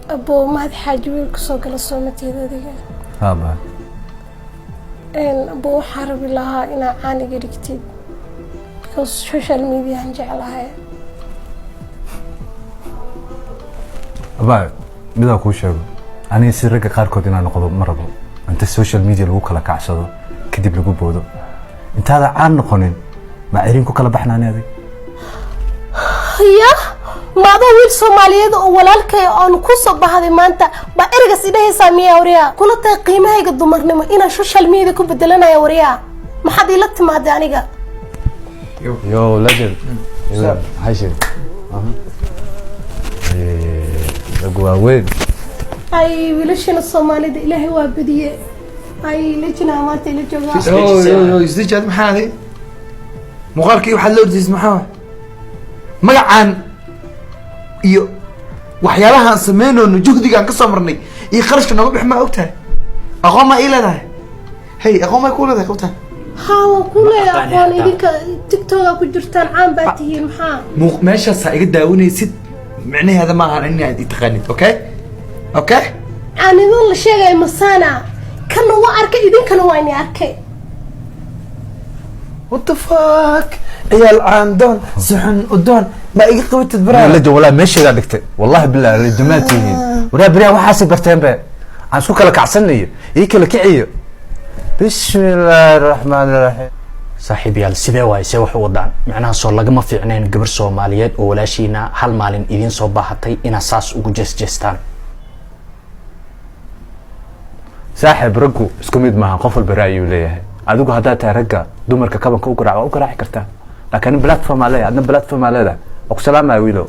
Aboo, Mahad Xaaji wiil kusoo gala soomateed adiga? Haba. Aboo, waxaa rabi lahaa inaa caaniga dhigtid because social mediahan jeclahay. Abaa, midaan kuu sheego, aniga si ragga qaarkood inaan noqdo ma rabo. Inta social media lagu kala kacsado kadib lagu boodo, intaada caan noqonin ma cerin ku kala baxnaani adig. Ya ma adoo wiil Soomaaliyeed oo walaalkay oon kusoo bahday maanta baa ereygaas idhahaysaa miyaa? Waryaa, kula tahay qiimahayga dumarnimo inaan social media ku bedelanaya? Waryaa, maxaad iila timaaday aniga? Yo, legend. Maxay sheegay rag waaweyn? Ay, wiilashana Soomaalida Ilaahay waa badiye. Ay, lejinaa maanta ila joogaa. Yo yo yo, isdeji. Maxaa aday muuqaalkii waxaad la ordaysid? Maxaa waay magacaan iyo waxyaalahaan sameynoono, juhdigaan ka soo marnay iyo qarashka nooga bix? Maa ogtahay? Aqoon maa ii leedahay? Hey, aqoon maa kuu leedahay qabtaan? Haa, waan ku leeyahay aqoon. Idinka TikToka ku jirtaan, caan baa tihiin, maxaa? Muuq meeshaasaa iga daawanaysid, micnaheeda ma ahan inaad i taqaanid. Okay. Caanidan la sheegaya masana kana waa arkay, idinkana waa ini arkay. What the fuck? Ciyaal caandoon si xun u doon ma iga qabatid baraa? Legend, wallahi meesheedaa dhigtay, wallahi billahi lejamaa tihiin. Waraa, beriyaa waxaasay barteen be, aan isku kala kacsanayo ii kala kiciyo. Bismi illaahi raxmaani raxiim. Saaxiibayaal, sidee waay? See wax u wadaan? Micnaha soo lagama fiicnayn gabar Soomaaliyeed oo walaashiina hal maalin idiin soo baahatay inaad saas ugu jeesjeestaan. Saaxiib, raggu isku mid maaha, qof walba ra'yuu leeyahay. Adigu haddaad tahay ragga dumarka kabanka u garaac, waa u garaaci kartaa, laakiin platform aa leeyahay, adna platform aa leedahay. Waa ku salaamaya, wiilow.